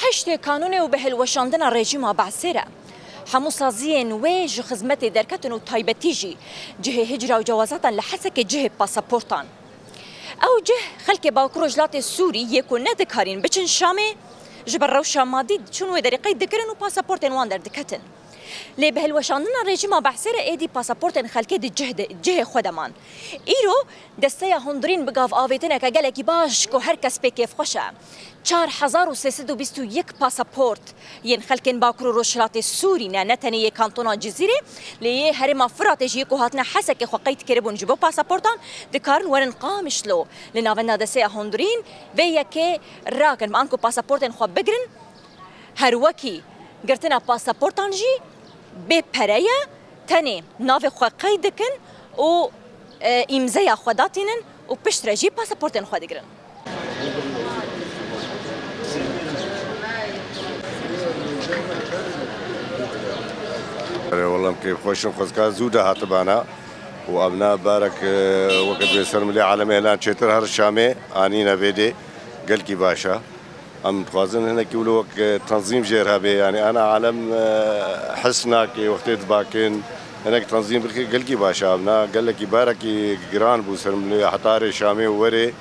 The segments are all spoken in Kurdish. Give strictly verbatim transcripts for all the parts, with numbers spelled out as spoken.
Heştê Kanûnê û bi hilweşandina rejîma Be'sê re hemû saziyên wê ji xizmetê derketin û taybetî jî cihê hicra û cewazatan li Hesekê cihê pasaportan. Ew cih xelkê Bakur Rojhilatê Sûrî yê ku nedikarîn biçin Şamê, ji ber rewşa madî diçûn wê derê qeyd dikirin û pasaportên wan derdiketin. Lê bi hilweşandina rejîma Be'sê re êdî pasaportên xelkê di cih de, cihê xwe de man. Îro desteya hundirîn bi gav avêtineke gelekî baş ku her kes pê kêfxweş e. Çar hezar û sê sed û bîst û yek pasaport yên xelkên Bakur û Rojhilatê Sûrî ne, ne tenê yê kantona Cizîrê, lê yê herêma Firatê jî yê ku hatine Hesekê xwe qeyd kiribûn ji bo pasaportan, dikarin werin Qamişlo li navenda desteya hundirîn vê yekê rakin. Bi anku pasaportên xwe bigirin, her wekî girtina pasaportan jî bê pere ye, tenê navê xwe qeyd dikin û, e, îmzeya xwe datînin û piştre jî pasaportên xwe digirin. Erê, welem kêfxweş im, xwezka zû de hatibana û evna barek, e, weke dibê ser milê alemê helan çêtir her Şamê anîne vê dê, gelkî baş e. Em dixwazin hinekî wilo wek, e, tenzîm jêr hebe, yanî ana alem, e, his nake wextê dibakin, hinek tenzîm bike gelkî baş e. Evna gelekî barekî giran bû ser milê heta rê Şamê û werê.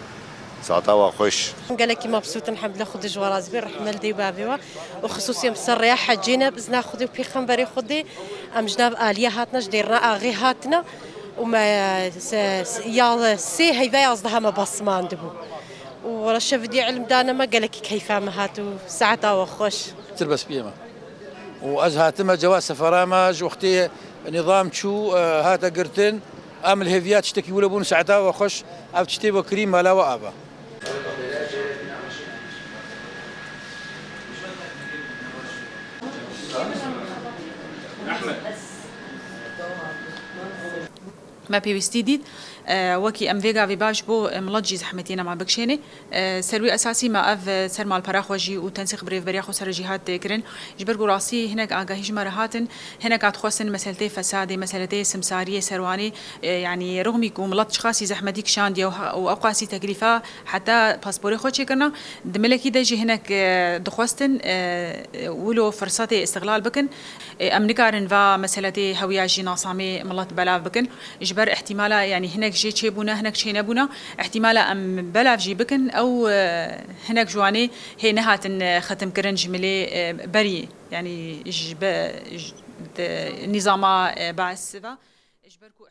Saeta wa xweş. Gelekî mebsût in, hemdle Xwedê ji we razî be, rehme li dê û bavê we û xisûsî em ser rêya hecê ne, bi izna Xwedê û pêxemberê Xwedê em ji nav aliyê hatine, ji dêrina axê hatine û me se-, se-, ya sê heyva yazdeh me basmandibû. Û wela şev dî ilim dane me, gelekî keyfa me hat û saeta we xweş. Tir bes piyê me. û ez hatime cewa sefera me ji wextê nîzam çû, e, hate girtin. Em li hêviya tiştekî wilo bûn, saeta we xweş, ev tiştê we kirî, mala we ava. Me pêwîstî dît, e, wekî em vê gavê baş bo, e, milet jî zehmetiyê nema bikişênê. E, ser wî esasî me ev, e, ser malpera xwe jî û tensîq bi rêveberiya xwe ser jî hat, e, kirin. Ji ber ku rastî hinek agahî ji me re hatin, hinek hat xwestin meseletê fesadê, meseletê simsariyê, serwanê, e, yanî rixmî ku milet çiqasî zehmetî kişandiye û ha-, û ewqasî teklîfa heta pasporê xwe çêkirina. Di milekî de jî hinek, e, dixwestin, e, wilo firsetê îstixlal bikin. E, em nikarin va meseletê hewiya jî nasamê milet belav bikin. Ji ber îhtîmala, yanî hinek jê çêbûne, hinek çênebûne, îhtîmala em belav jî bikin, ew, e, hinek ji wanê hê nehatin, e, xetimkirin ji milê, e, berî, yanî ji be-, ji, di nîzama, e, Baes ve. Ji ber ku